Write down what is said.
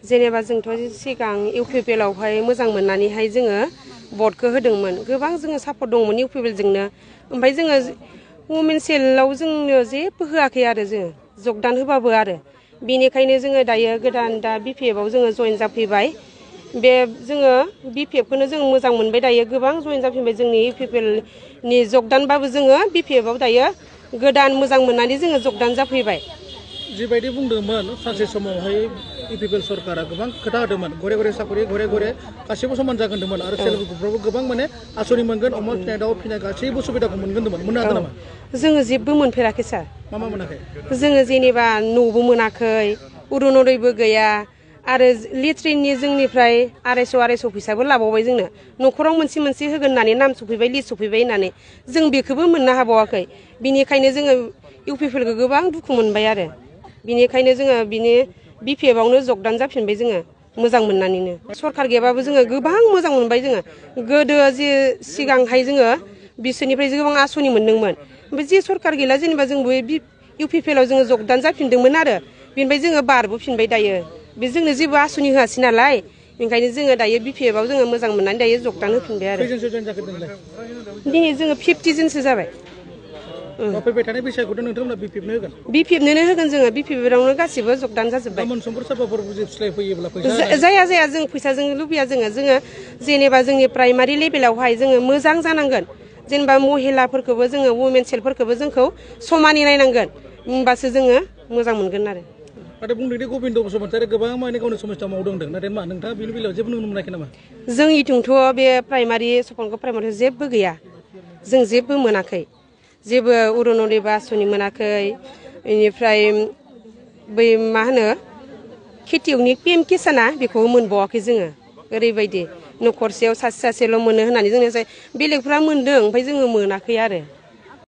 जेनेबा जोंथ' सिगां इउपिपिएलआवहाय मोजां मोननानैहाय जोङो भटखौ होदोंमोन गोबां जोङो सापर्ट दंमोन इउपिपिएलजोंनो ओमफ्राय जोङो वुमेन सेलआव जोंनो जेबो होआखै आरो जोङो जगदान होबाबो आरो बेनिखायनो जोङो दायो गोदान दा बिपिएफआव जोङो जइन जाफैबाय बे जोङो बिपिएफखौनो जों मोजां मोनबाय दायो गोबां जइन जाफैबाय जोंनि इउपिपिएलनि जगदानबाबो जोङो बिपिएफआव दायो गोदान मोजां मोननानै जोङो जगदान जाफैबाय जिबायदि बुंदोंमोन सानसे समावहाय इउपिपिएल सरकारा गोबां खोथा होदोंमोन घरे घरे साखरि घरे घरे गासैबो समान जागोन होनदोंमोन आरो सेल्फ हेल्प ग्रुपफ्रावबो गोबां माने आसनि मोनगोन अमा फिनाय दाउ फिनाय गासैबो सुबिदाखौ मोनगोन होनदोंमोन मोननो हागोन नामा जोङो जेबो मोनफेराखै सार मा मोनाखै जोङो जेनेबा न'बो मोनाखै अरुनदयबो गैया आरो लेट्रिननि जोंनिफ्राय 250 फैसाबो लाबावबाय जोंनो न'खराव मोनसे होगोन होननानै नाम सफैबाय लिस्ट सफैबाय होननानै जों बेखौबो मोननो हाबावाखै बिनिखायनो जोङो इउपिपिएलखौ गोबां दुखु मोनबाय आरो बिनिखायनो जोङो बिनि बिपिएफआवनो जगदान जाफिनबाय जोङो मोजां मोननानैनो सरकार गैयाबाबो जोङो गोबां मोजां मोनबाय जोङो गोदो जे सिगांहाय जोङो बिसोरनिफ्राय गोबां आसनि मोनदोंमोन ओमफ्राय जे सरकार गैला जेनेबा जोंबो इउपिपिएलआव जोङो जगदान जाफिनदोंमोन आरो बेनिफ्राय जोङो बारबोफिनबाय दायो बे जोंनो जेबो आसनि होआसै नालाय ओंखायनो जोङो दायो बिपिएफआव जोङो मोजां मोननानै दायो जगदान होफिनबाय आरो दिनै जोङो 50 जनसो जाबाय फैबाय थानाय बैसागुखौ नोंथांमोना बिपिएफनो होगोन बिपिएफनोनो होगोन जोङो बिपिएफआवनो गासिबो जगदान जाजोब्बाय जाया जों फैसाजों लुबैया जोङो जेनेबा जोंनि प्राइमारि लेभेलावहाय जोङो मोजां जानांगोन जेनेबा महिलाफोरखौबो जोङो वुमेन सेलफोरखौबो जोंखौ समानै नायनांगोन होमबासो जोङो मोजां मोनगोन आरो नाथाय बुंदोंदि गबिन्द बसुमतारी गोबां माने गावनि समस्या मावदों होनदों नाथाय मा नोंथाङा बेनि बेलायाव जेबो नुनो मोनाखै नामा जोंनिथिंथ' बे प्राइमारि सपनगाव प्राइमारियाव जेबो गैया जों जेबो मोनाखै जेबो अरुनदय आसनि मोनाखै बेनिफ्राय बै मा होनो खेथियकनि पिएम किसाना बेखौबो मोनबावाखै जोङो ओरैबायदि न'खरसेयाव सासेल' मोनो होननानै जोंनो बेलेगफ्रा मोनदों ओमफ्राय जोङो मोनाखै आरो